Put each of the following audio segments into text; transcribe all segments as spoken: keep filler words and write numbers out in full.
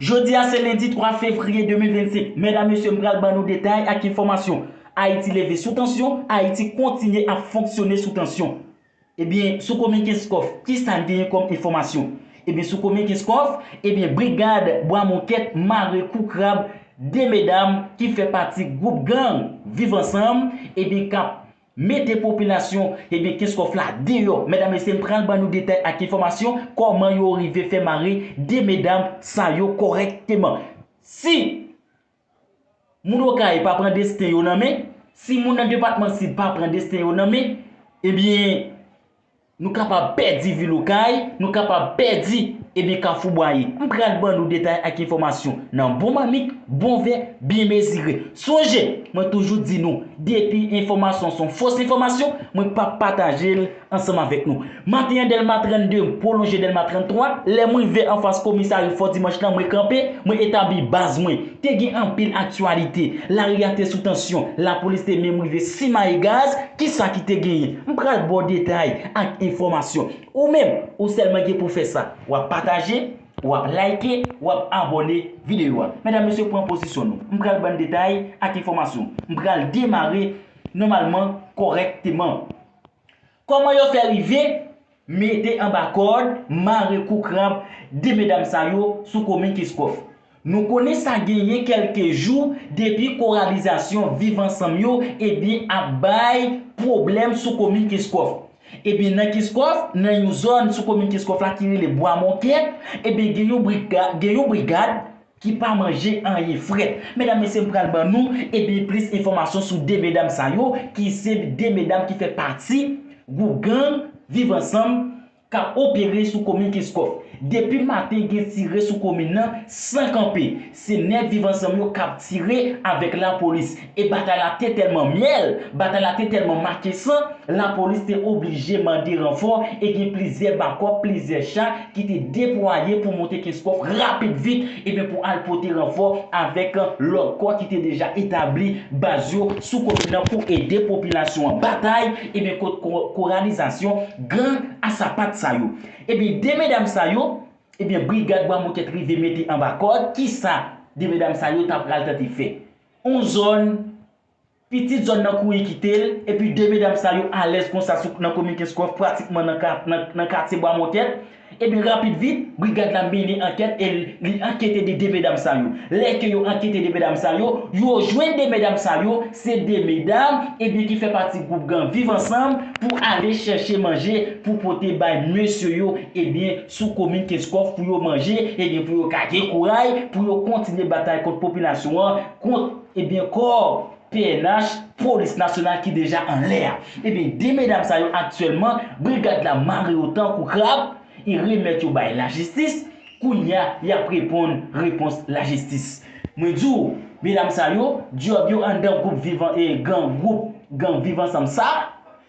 Jodi a se lendi twa fevriye de mil vennsenk. Medam, mesye, m pral ban nou detay ak enfòmasyon. Ayiti leve sou tansyon, Ayiti kontinye ap fonksyone sou tansyon. Ebyen, sou komin Kenskòf, kisa n genyen kòm enfòmasyon? Ebyen, sou komin Kenskòf, ebyen, brigad Bwa Mokèt mare kou krab de medam ki fè pati gwoup gang Viv Ansanm, ebyen, k ap mete popilasyon, ebyen, Kenskòf la deyò. Medam, mesye, m pral ban nou detay ak enfòmasyon kòman yo rive fè mare de medam sa yo kòrèkteman. Si moun Okay pa pran desten yo nan men, si moun nan depatman Sid pa pran desten yo nan men, ebyen, nou kapab pèdi vil Okay, nou kapab pèdi, ebyen, Kafou Bwaye. M pral ban nou detay ak enfòmasyon nan bon mamit, bon vè, byen mezire. Sonje, mwen toujou di nou, depi enfòmasyon se yon fos enfòmasyon, mwen p ap pataje l ansanm avèk nou. Maten an, Dèlma trannde pwolonje Dèlma tranntwa. Lè m rive anfas komisarya Fò Dimanch lan, mwen kanpe, mwen etabli baz mwen. Te gen anpil aktyalite. Lari a te sou tansyon. Lapolis te menm rive simaye gaz. Kisa ki te genyen? M pral ba w detay ak enfòmasyon. Ou menm, ou sèlman gen pou fè sa. W ap pataje, w ap like, w ap abòne videyo a. Medam, mesye, pran pozisyon nou. M pral ban n detay ak enfòmasyon. M pral demare nòmalman, kòrèkteman. Kòman yo fè rive mete anba kòd, mare kou krab de medam sa yo sou komin Kenskòf? Nou konnen sa genyen kèlke jou depi kowalizasyon Viv Ansanm yo, ebyen, ap bay pwoblèm sou komin Kenskòf. Ebyen, nan Kenskòf, nan yon zòn sou komin Kenskòf la ki rele Bwa Mòkèt, ebyen, gen yon briga-, gen yon brigad ki pa manje anyen frèt. Medam, mesye, m pral ban nou, ebyen, plis enfòmasyon sou de medam sa yo, ki se de medam ki fè pati gwoup gang Viv Ansanm k ap opere sou komin Kenskòf. Depi maten, gen tire sou komin nan san kanpe. Se nèg Viv Ansanm yo k ap tire avèk lapolis. E batay la te tèlman myèl, batay la te tèlman make san, lapolis te oblije mande ranfò e gen plizyè bakòp, plizyè cha ki te deplwaye pou monte Kenskòf rapid vit, ebyen, pou al pote ranfò avèk lòt kò ki te deja etabli baz yo sou komin nan pou ede popilasyon an batay, ebyen, kont ko-, kowalizasyon gang a sapat sa yo. Ebyen, de medam sa yo, ebyen, brigad Bwa Mokèt rive mete anba kòd. Kisa de medam sa yo ta pral tante fè? On zòn, pitit zòn nan kouri kite l, epi de medam sa yo alèz konsa sou, nan komin Kenskòf, pratikman nan ka-, nan, nan katye Bwa Mòkèt. Ebyen, rapid vit, brigad la mennen ankèt e li ankete de de medam sa yo. Lè ke yo ankete de medam sa yo, yo jwenn de medam sa yo, se de medam, ebyen, ki fè pati gwoup gang Viv Ansanm pou ale chèche manje pou pote bay mesye yo, ebyen, sou komin Kenskòf pou yo manje, ebyen, pou yo ka gen kouray, pou yo kontinye batay kont popilasyon an, kont, ebyen, kò P N H, Polis Nasyonal ki deja anlè a. Ebyen, de medam sa yo aktyèlman, brigad la mare yo tankou krab, e remèt yo bay lajistis. Kounye a, y ap reponn repons lajistis. Mwen di w, medam sa yo, djòb yo anndan gwoup Viv An-, e, gang, gwoup gang Viv Ansanm sa,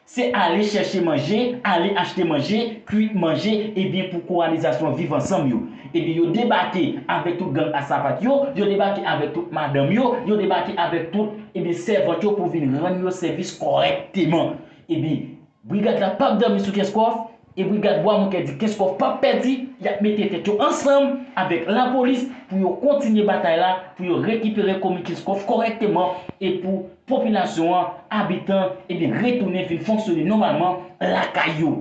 se ale chèche manje, ale achte manje, kwit manje, ebyen, pou kowalizasyon Viv Ansanm yo. Ebyen, yo debake avèk tout gang a sapat yo, yo debake avèk tout madanm yo, yo debake avèk tout, ebyen, sèvant yo pou vin rann yo sèvis kòrèkteman. Ebyen, brigad la p ap dòmi sou Kenskòf, e brigad Bwa Mokèt di Kenskòf p ap pèdi, y ap mete tèt yo ansanm avèk lapolis pou yo kontinye batay la, pou yo rekipere komin Kenskòf kòrèkteman, e pou popilasyon an, abitan, ebyen, retounen vin fonksyone nòmalman lakay yo.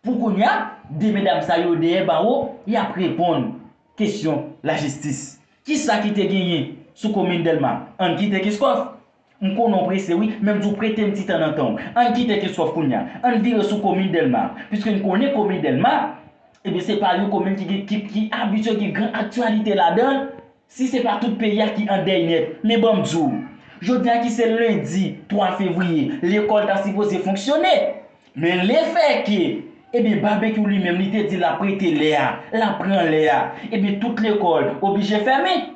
Pou kounye a, de medam sa yo dèyè bawo, y ap reponn kesyon lajistis. Kisa ki te genyen sou komin Dèlma? Ann kite Kenskòf. M konnen w prese, wi, men m di w prete m ti tan nan tan w. Ann kite Kenskòf kounye a. Ann vire sou komin Dèlma. Piske n konnen komin Dèlma, ebyen, se pa yon komin ki, ki, ki abitye gen gran aktyalite ladan l. Si se pa tout peyi a ki an dèy nèt, men ban m di w, jodi a ki se lendi twa fevriye, lekòl ta sipoze fonksyone. Men lefètke, ebyen, Babekyou li menm, li te di l ap rete lè a, l ap pran lè a, ebyen, tout lekòl oblije fèmen.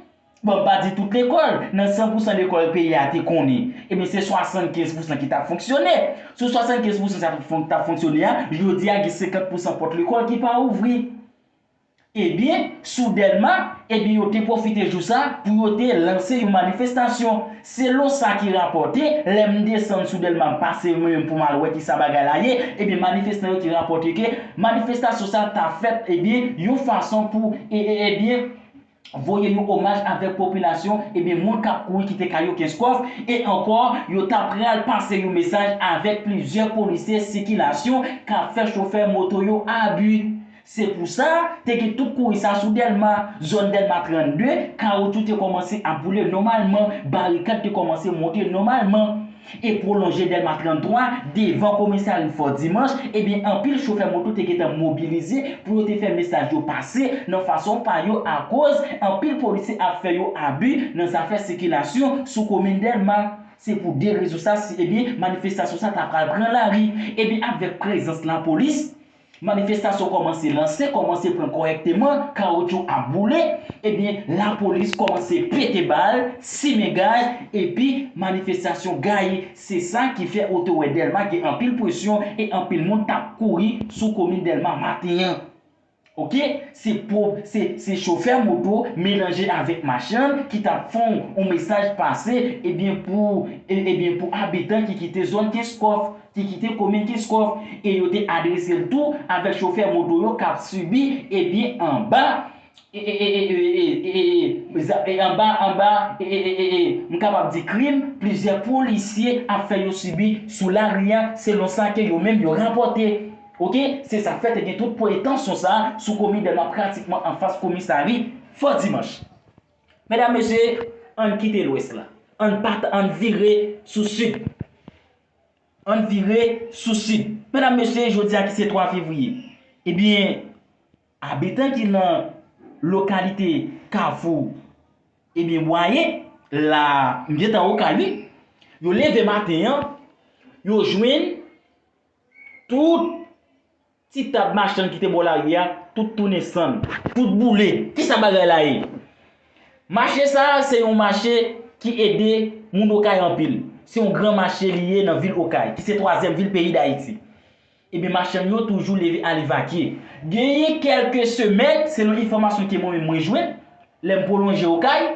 Bon, m pa di tout lekòl, nan san pousan lekòl peyi a te konnen, ebyen, se swasannkenz pousan ki t ap fonksyone. Sou swasannkenz pousan sa t ap fon-, t ap fonksyone a, jodi a, gen senkant pousan pòt lekòl ki pa ouvri. Ebyen, sou Dèlma, ebyen, yo te pwofite jou sa pou yo te lanse yon manifestasyon. Selon sa ki rapòte, lè m desann sou Dèlma, m pase mwen menm pou m al wè kisa bagay la ye, ebyen, manifestan yo te rapòte ke manifestasyon sa ta fèt, ebyen, yon fason pou, e, e, ebyen, voye yon omaj avèk popilasyon, ebyen, moun k ap kouri kite kay yo Kenskòf, e ankò, yo ta pral pase yon mesaj avèk plizyè polisye sikilasyon k ap fè chofè moto yo abi. Se pou sa, te gen tout kouri sa sou Dèlma, zòn Dèlma trannde, kawotchou te kòmanse ap boule nòmalman, barikad te kòmanse monte nòmalman. E pwolonje Dèlma tranntwa, devan komisari Fò Dimanch, ebyen, anpil chofè moto te gentan mobilize pou yo te fè mesaj yo pase nan fason pa yo, akoz anpil polisye ap fè yo abi nan zafè sikilasyon sou komin Dèlma. Se pou de rezon sa, si, ebyen, manifestasyon sa ta pral pran lari. Ebyen, avèk prezans lapolis, manifestasyon kòmanse lanse, kòmanse pran kòrèkteman, kawotchou ap boule, ebyen, lapolis kòmanse pete bal, simen gaz, epi manifestasyon gaye. Se sa ki fè ou te wè Dèlma gen anpil presyon e anpil moun t ap kouri sou komin Dèlma maten an. Oke? Se po-, se, se chofè moto melanje avèk machann ki t ap fè yon mesaj pase, ebyen, pou, e, ebyen, pou abitan ki kite zòn Kenskòf, ki kite komin Kenskòf, e yo te adrese l tou avèk chofè moto yo k ap sibi, ebyen, anba, e, e, e, e, e, e, e, e, za-, e, anba, anba, e, e, e, e, e, m kapab di krim, plizyè polisye ap fè yo sibi sou lari a, selon sa ke yo menm yo rapòte. Oke? Se sa k fè te gen tout pretansyon sa a sou komin Dèlma, pratikman anfas komisari Fò Dimanch. Medam, mesye, ann kite Lwès la. Ann pa-, ann vire sou Sid. Ann vire sou Sid. Medam, mesye, jodi a ki se twa fevriye, ebyen, abitan ki nan lokalite Kafou, ebyen, Bwaye, la, m gentan Okay, wi. Yo leve maten an, yo jwenn tout ti tab machann ki te bò lari a, tout tounen sann, tout boule. Kisa bagay la ye? Mache sa a, se yon mache ki ede moun Okay anpil. Se yon gran mache li ye nan vil Okay, ki se twazyèm vil peyi Dayiti. Ebyen, machann yo toujou leve al evakye. Genyen kèlke semèn, selon enfòmasyon ke mwen menm mwen jwenn, lè m pwolonje Okay,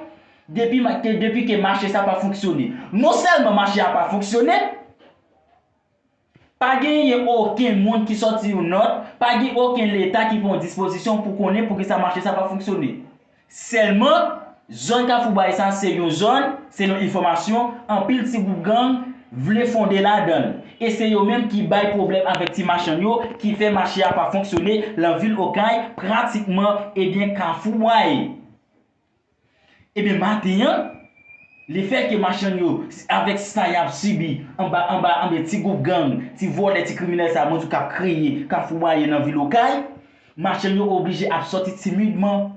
depi ma-, ke, depi ke mache sa pa fonksyone. Non sèlman mache a pa fonksyone, pa genyen okenn moun ki sòti yon nòt, pa gen okenn Leta ki pran yon dispozisyon pou konnen poukisa mache sa pa fonksyone. Sèlman, zòn Kafou Bwaye sa se yon zòn, selon enfòmasyon, anpil ti gwoup gang vle fonde ladan l. E se yo menm ki bay pwoblèm avèk ti machann yo, ki fè mache a pa fonksyone nan vil Okay, pratikman, ebyen, Kafou Bwaye. Ebyen, maten an, lefètke machann yo, avèk sa y ap sibi anba, anba, anba ti gwoup gang, ti vòlè, ti kriminèl sa, mwen di w, k ap kreye Kafou Bwaye nan vil Okay, machann yo oblije ap sòti timidman.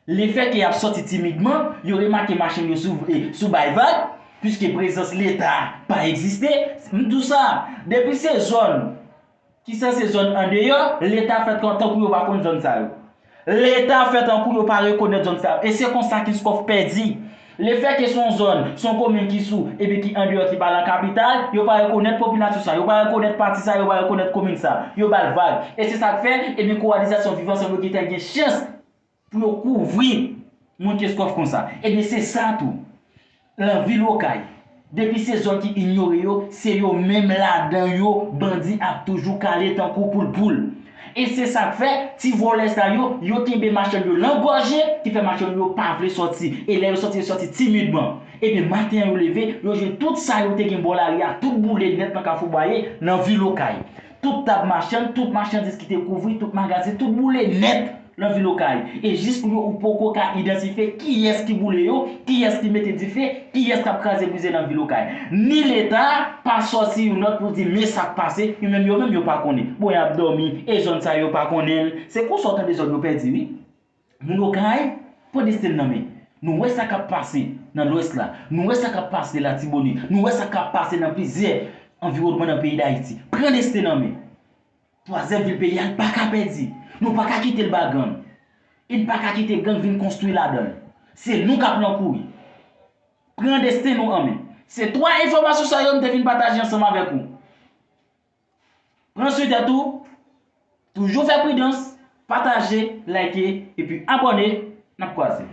Lefètke y ap sòti timidman, yo remake machann yo sou, e, sou bay vag, piske prezans Leta pa egziste. M di w sa, depi se zòn ki sanse zòn andeyò, Leta fè tan-, tankou yo pa konn zòn sa yo. Leta fè tankou yo pa rekonèt zòn sa yo. E se konsa Kenskòf pèdi. Lefètke se yon zòn, se yon komin ki sou, epi ki andeyò, ki pa nan kapital, yo pa rekonèt popilasyon sa, yo pa rekonèt pati sa, yo pa rekonèt komin sa. Yo ba l vag. E se sa k fè, ebyen, kowalizasyon Viv Ansanm yo gentan gen chans pou yo kouvri moun Kenskòf konsa. Ebyen, se sa tou. Nan vil Okay, depi se zòn ki inyore yo, se yo menm ladan yo, bandi ap toujou kale tankou poul poul. E se sa k fè, ti vòlè sa yo, yo kenbe machann yo nan gòje, ki fè machann yo pa vle sòti. E lè yo sòti, yo sòti timidman. Ebyen, maten an yo leve, yo jwenn tout sa yo te gen bò lari a, tout boule nèt nan Kafou Bwaye, nan vil Okay. Tout tab machann, tout machandiz ki te kouvri, tout magazen, tout boule nèt nan vil Okay. E jis kounye a, ou poko ka idantifye kiyès ki boule yo, kiyès ki mete dife, kiyès k ap kraze brize nan vil Okay. Ni Leta pa sòti yon nòt pou di men sa k pase, yo menm, yo menm yo pa konnen. Bon, y ap dòmi, e zòn sa yo pa konnen l. Se konsa w tande zòn yo pèdi, wi. Moun Okay, pran desten n nan men. Nou wè sa k ap pase nan Lwès la. Nou wè sa k ap pase Latibonit. Nou wè sa k ap pase nan plizyè anviwònman nan peyi Dayiti. Pran desten n nan men. Twazyèm vil peyi a, n pa ka pèdi. Nou pa ka kite l ba gang. E n pa ka kite gang vin konstwi ladan l. Se nou k ap nan kouri. Pran desten nou an men. Se twa enfòmasyon sa yo m te vin pataje ansanm avèk ou. Pran swen tèt ou, toujou fè pridans, pataje, like, epi abòne, n ap kwaze.